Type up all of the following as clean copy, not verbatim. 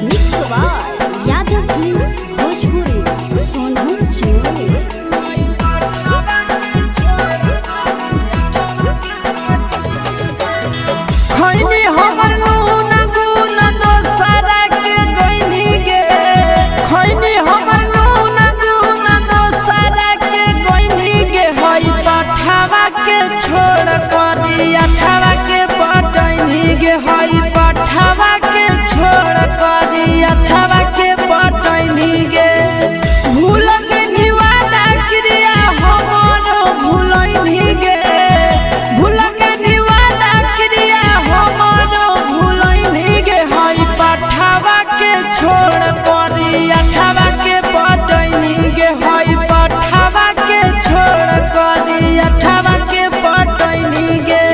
Mix by Yadav news Bhojpuri Sonu Chamoli. खैनी हमर नून गुन दोसरा के गइनी गे। खैनी हमर नून गुन दोसरा के गइनी गे। हई पठावा के छोड़ करी अठावा के पटैनी गे। हई पठावा के छोड़ करी अठावा के पटैनी गे। भूल के निवादा क्रिया हमर भूलैनी गे। भूल के निवादा क्रिया हमर भूलैनी गे। हई पठावा के छोड़ करी अठावा के पटैनी गे। हई पठावा के छोड़ करी अठावा के पटैनी गे।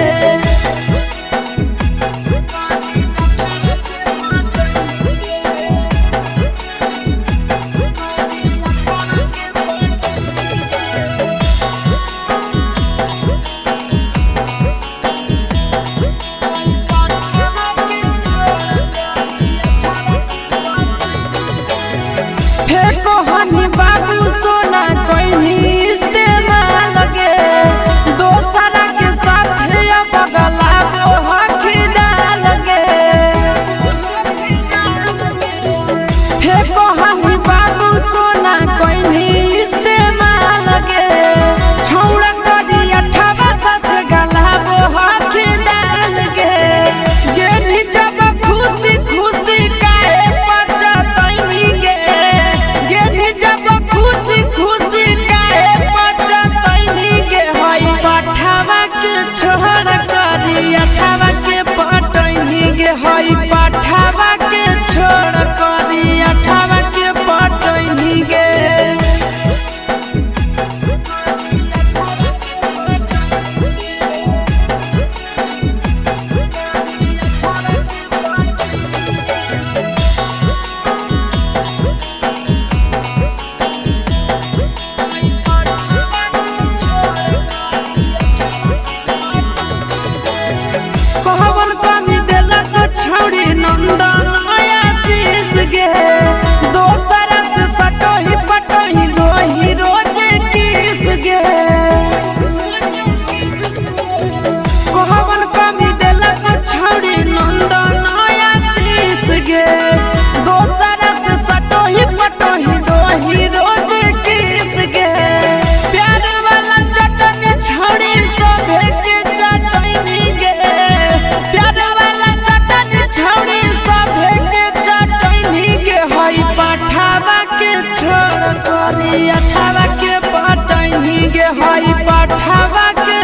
फेको हनी बाबू सोना कोइनी इस्तेमाल गे। दोसरा के साथ अब गला हकी डाल गे। फेको हनी बाबू सोना कोइनी इस्तेमाल गे। छौड़ा करी अठावा साथ गला हकी डाल गे। गेनी जब खुशी खुशी काहे पचतैनी गे। गेनी जब खुशी खुशी काहे पचतैनी गे। हई पठावा के छोड़ करी अठावा के पटैनी गे। हई पठावा के छोड़ करी अठावा के पटैनी गे। कहवन कमी देलक छौड़ी नंदन आशीष गे। दोसर से सटोही पटोही दोही रोज किस गे। कहवन कमी देलक छौड़ी नंदन आशीष गे। दोसर से सटोही पटोही दोही रोज किस गे। प्यार वाला चटनी छौड़ी सभे के चटनी गे। प्यार वाला चटनी छौड़ी सभे के चटनी गे। हई पठावा के छोड़ करी अठावा के पटैनी गे। हई पठावा के